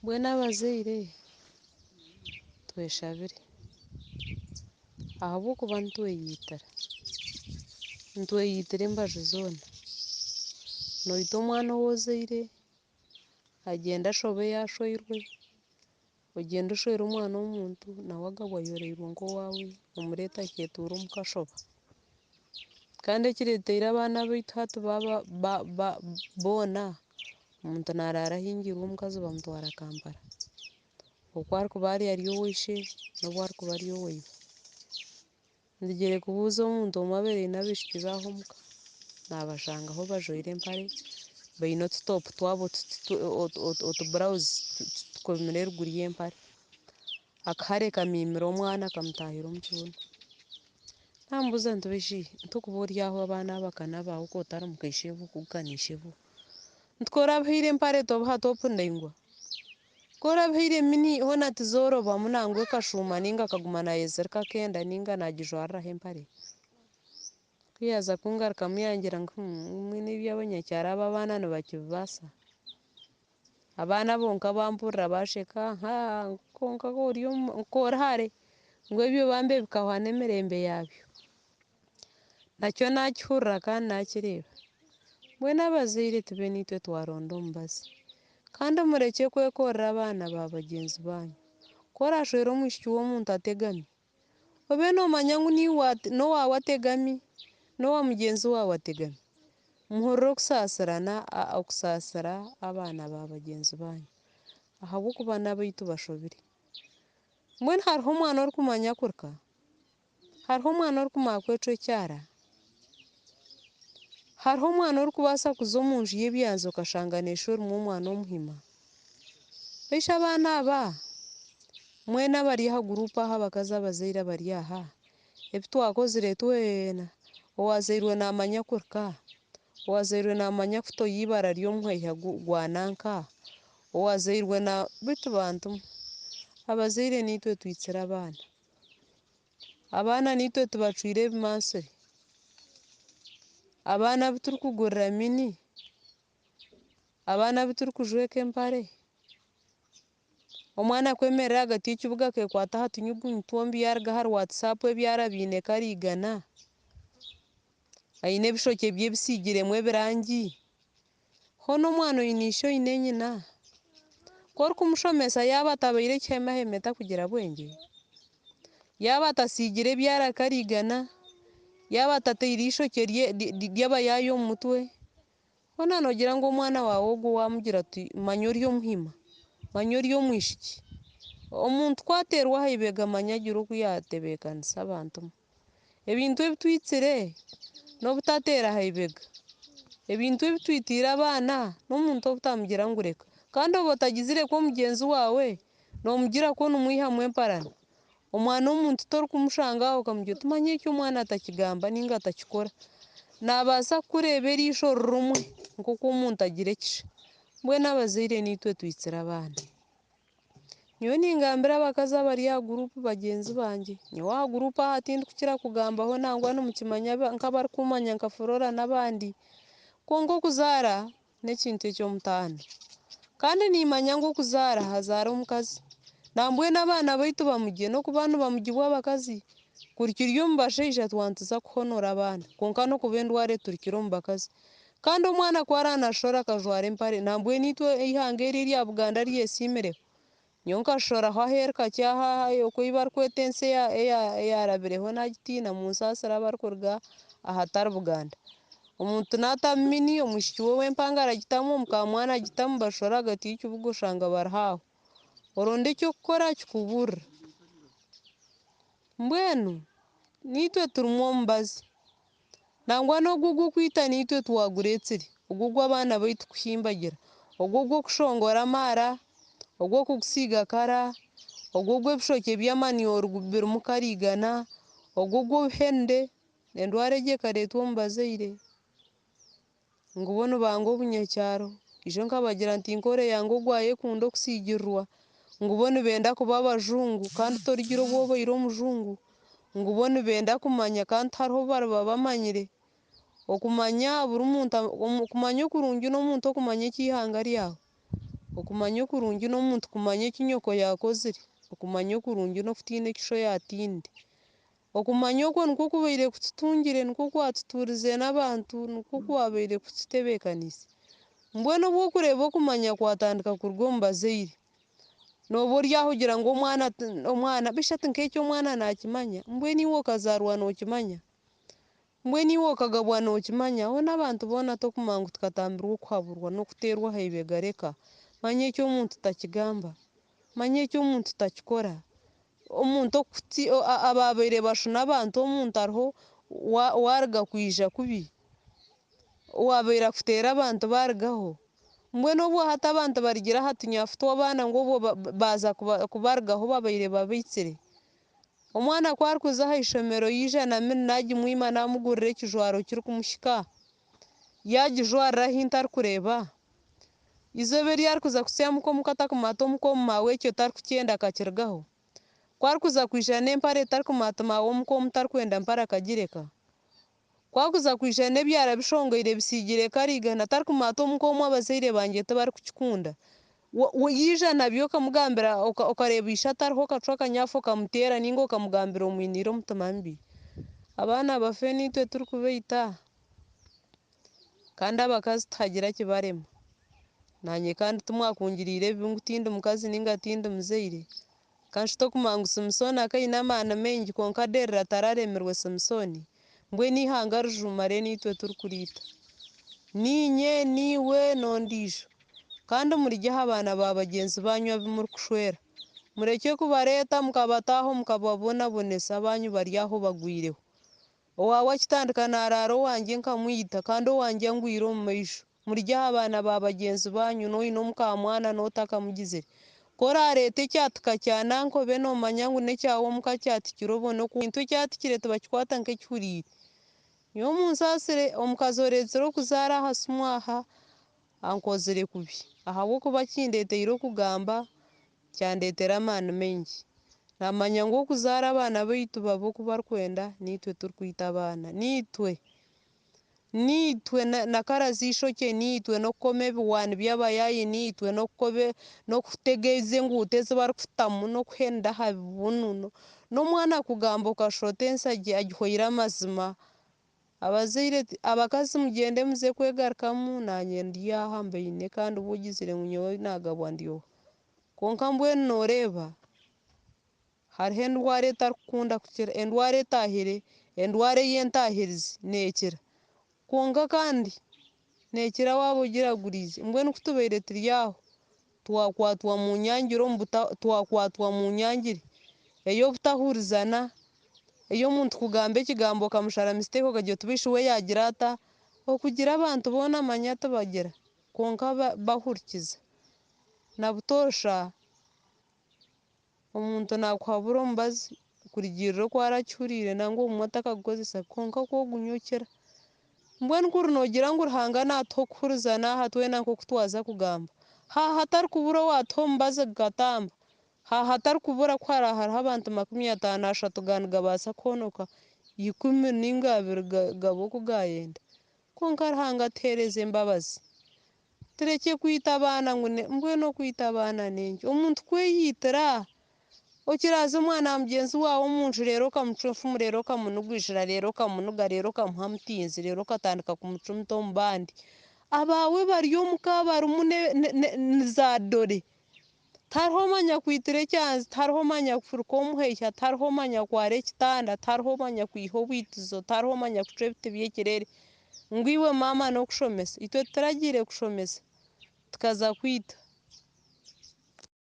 Mbwenu abazaire tweshabire ahabw'okuba nitweyitira, nitweyitira embaju zoona. Noita omwana ou ozaire, agyenda ashobe yaashweirwe, ogyenda oshwere omwana w'omuntu nawe agabwa ayoreirwe nk'owaawe, omureeta akeetuura omuka ashoba. Kandi ekireeteire abaana baitu hati baaba boona, omuntu naaraara ahingiirwe omukazi bamutwara Kampala. Oku arikuba ari ari owa ishe n'obu arikuba ari owa iba. Ndigire kubuuza omuntu omwe abaire aine abaishiki be aha omuka, naabashangaho bajwaire empare, baine otutopu twabo otuburawuzi tukomire eruguru y'empare. Akahare kamiimire omwana kamutaahire omu kibunu. Naamubuuza nti beitu shi tokuba ori aho abaana aba ka n'abaawe ku otari muka ishebo ogu ka ni ishebo? Nti ku orabihaire empare tobiha topu ndaingwa? Ku orabihaire mini hoona tizoorobamu nangwa ekashuuma nainga akaguma naayezirika akenda nainga naagijwariraho empare? Ku yaaza kungarukamu yangira ngu mbwenu eby'abanyakyaro aba abaana nibakibibaasa? Abaana bonka bampurira basheka haa kwonka ori ori hare ngu ebyo bambe bikahwa n'emirembe yaabyo. Nakyo naakihurira kandi naakireeba. Mbwenu abazaire tube niitwe twaronda omubazi. Kandi murekye kwekorera abaana ba bagyenzi baanyu. Ku oraashwere omwishiki w'omuntu ategami, obe noomanya ngu niiwe n'owaawe ategami, n'owa mugyenzi waawe ategami. Muhurire okusaasirana okusaasira abaana ba bagyenzi baanyu ahabw'okuba n'abaitu bashobire. Mbwenu hariho omwana orikumanya kuruka? Hariho omwana orikumanya kwecwa ekyara? Hariho omwana orikubaasa kuza omu nju y'ebyanzi okashanga neeshwa erimu omwana omuhima? Beitu abaana aba mwena abari aha guruupu aha abakazi abazaire abari aha, ebi twakozire twena, owaazairwe naamanya kuruka? Owaazairwe naamanya kutoya eibara ry'omuhaiha gwa nanka? Owaazairwe na beitu bantu mwe, abazaire niitwe twitsire abaana. Abaana niitwe tubacwire ebimansire. Abaana abu turikugurira mini? Abaana abu turikujweka empare? Omwana kwemerera ahagati y'ekibuga akeekwata aha tunyugunyu twombi yaaruga ahari watisaapu ebi arabiine kariigana, aine ebishokye bye bisiigiremu ebirangi, hoona omwana oine ishe oine nyina, ku orikumushomesa yaaba atabaire ekihemaheme takugira bwengye? Yaaba atasiigire ebyara kariigana, yaaba atateire eishokye ry'abayaayi omu mutwe, hoona noogira ngu omwana waawe ogwo waamugira oti manya ori omuhima, manya ori omwishiki. Omuntu ku ateerwa aha ibega manya agira oku yaatebeekanisa abantu. Ebintu ebi twitsire n'obutateera aha ibega. Ebintu ebi twitiire abaana n'omuntu obutamugira ngu reka. Kandi oba otagizire ku omugyenzi waawe noomugira ku nimwihamu emparana. Omwana w'omuntu torikumushanga aho okamugira oti manya eki omwana atakigamba nainga atakikora. Naabaasa kukureeba eriisho rimwe nk'oku omuntu agira ekisha. Mbwenu abazaire niitwe twitsire abaana. Nyowe ningambira abakazi abari aha guruupu bagyenzi bangye. Nyowe aha guruupu aha tindikukira kugambaho nangwa nimukimanya nk'abarikumanya nka Flora n'abandi. Kwonka okuzaara n'ekintu eky'omutaano. Kandi niimanya ngu okuzaara hazaara omukazi. Nambwenu abaana baitu bamugye n'okuba nibamugibwa abakazi. Kuri kiri omu bashaija twantuza kuhonora abaana kwonka n'okuba endwara eturukire omu bakazi. Kandi omwana ku aranashora akajwara empare nambwenu itwe eihanga eri erya Buganda ryesiimireho. Nyowe nkashoraho aheeru kakye aha oku ei barikweta ensi eyarabireho nagitiina munsaasire abarikuruga ahatari Buganda. Omuntu naatamu mini omwishiki we ow'empanga aragitamu omukaamwana agitamu bashore ahagati y'ekibuga oshanga bari aho. Oronda eky'okukora kikuburira. Mbwenu naitwe turimu omubazi. Nangwa n'ogwo ogw'okwita naitwe twagureetsire, ogwo ogw'abaana baitu kuhimbagira, ogwo ogw'okushongora amaara, ogw'okugusiiga kara, ogwo ogw'ebishokye by'amanyoro birimu kariigana, ogwo ogw'obuhende, endwara egyo ekareetwa omu bazaire. Ngu bo nibanga obunyakyaro. Ijo nkabagira nti nkore yange ogwayekunda okusiigirirwa, ngu bo nibenda kuba abajungu kandi torigira obu obaire omujungu, ngu bo nibenda kumanya kandi tihariho obu bariba bamanyire. Okumanya buri muntu okumanya okurungi n'omuntu okumanya eky'eihanga ryawe. Okumanya okurungi n'omuntu kumanya eki nyoko yaakozire. Okumanya okurungi n'okutiina eki sho yaatiinire. Okumanya okwo nikwo kubaire kututungire, nikwo kwatutuurize n'abantu, nikwo kwabaire kututebeekaniise. Mbwenu obu orikureeba okumanya kwatandika kuruga omu bazaire, nooba ori aho ogira ngu omwana omwana beitu hati nk'eki omwana naakimanya? Mbwenu iwe okazaarwa nookimanya? Mbwenu iwe okagabwa nookimanya? Hoona abantu boona tokumanya ngu tukatambirwa okuhaburwa n'okuteerwa aha ibega reka. Manya eki omuntu takigamba, manya eki omuntu takikora. Omuntu abaabaire bashuna abantu omuntu ariho waaruga kwija kubi, owaabaire akuteera abantu baarugaho. Mbwenu obwo hati abantu barugire aha tunyafu tw'abaana ngu obwo baaza kubarugaho babaire babaitsire. Omwana ku arikuza aha ishomero yaija na mini naagimwima naamugurira ekijwaro kirikumuhika, yaagijwarira ahu ntarikureeba. Eizooba eri arikuza kutsyamuka omuka atarikumanya omuka omu maawe ekyo tarikukyenda akakirugaho. Ku arikuza kwija n'empare etarikumanya ati maawe omuka omu tarikwenda mpare akagireka. Ku arikuza kwija n'ebyara bishongoire bisiigire kariigana tarikumanya ati omuka omu abazaire bangye tibarikukikunda. Yaija nabyo okamugambira okareeba ishe atariho okacwa akanyafu okamuteera nainga okamugambira omwiniire omutima mubi. Abaana bafe niitwe turikubaita? Kandi abakazi tihagira kibarema. Naanye kandi timwakungiriire ebibi ngu tindi mukazi nainga tindi muzaire. Ka nshuti okumanya ngu Simusooni akaba aine amaani maingi kwonka Delila tararemirwe Simusooni. Mbwenu eihanga rijumare niitwe turikuriita. Niinye, niiwe, n'ondiijo. Kandi murugye aha baana ba bagyenzi baanyu abu murikushwera. Murekye kubareeta mukabataaho mukababonabonesa abaanyu bari aho bagwireho. Owaawe akitandika naaraara owangye nkamwita kandi owangye angwire omu maisho. Murugye aha baana ba bagyenzi baanyu n'oine omukaamwana n'otakamugizire. Ku oraareete ekyatika kya nanka obe noomanya ngu n'ekyawe omuka kyatikire obone oku. Ebintu ekyatikire tibakikwata nk'ekihuriire. Nyowe munsaasire, omukazi oreetsire okuzaara aha simu aha ankozire kubi ahabw'okuba kindeeteire okugamba kyandeetera amaani maingi. Naamanya ngu okuzaara abaana baitu babe oku barikwenda niitwe turikwita abaana. Niitwe! Niitwe na kara z'eishokye niitwe, n'okukoma ebiwaani by'abayaayi niitwe, n'okutega ezi enguuto ezi barikutamu, n'okuhenda aha bibunu, n'omwana kugamba okashusha oti ensi agihweire amazima. Abazaire abakazi mugyende muze kwegarukamu naanye ndi aha mbaine kandi bu ogizire ngu nyowe naagabwa ndi oha. Kwonka mbwenu nooreeba hariho endwara etarikukunda kukira, endwara etaahire, endwara ey'entaahirizi neekira. Kwonka kandi neekira waaba ogiraguriize. Mbwenu ku tubaire turi aho twakwatwa mu nyangire omu buta twakwatwa mu nyangire ey'obutahurizana, ey'omuntu kugamba ekigambo okamushara mistake okagira oti beitu we yaagira ata? Okugira abantu boona manya tibagira kwonka bahurikiza. Na butoosha omuntu naakuhabura omubazi kurugiirira oku arakihuriire nangwa obumwe atakagukozesa kwonka ku ogunywa okira. Mbwenu kuri noogira ngu Ruhanga naatuha okuhurizana aha twena nk'oku twaza kugamba, haaha hatarikubura owaatuha omubazi gukatamba, haaha hatarikubura ku haraabe hariho abantu 50, ashatu ga nigabaasa kuhonoka, ikumi nainga abiri gabe oku gaayenda. Kwonka Ruhanga atuheereze embabazi. Turekye kwita abaana ngu mbwenu okwita abaana n'enki? Omuntu kweyiitira? Okiraaza omwana wa mugyenzi waawe omu nju reero okamucwa enfumu reero okamunugwishura reero okamunuga reero okamuha mutinzi reero okatandika kumucumita omu bandi. Abaawe bari omuka barimu ni zaadore. Tihariho omanya kwitira ekyanzi, tihariho omanya kufuruka omuhehya, tihariho omanya kwara ekitanda, tihariho omanya kwiha obwitizo, tihariho omanya kucwa ebiti by'ekirere. Ngu iwe maama n'okushomesa. Itwe tituragiire kushomesa, tukaza kwita.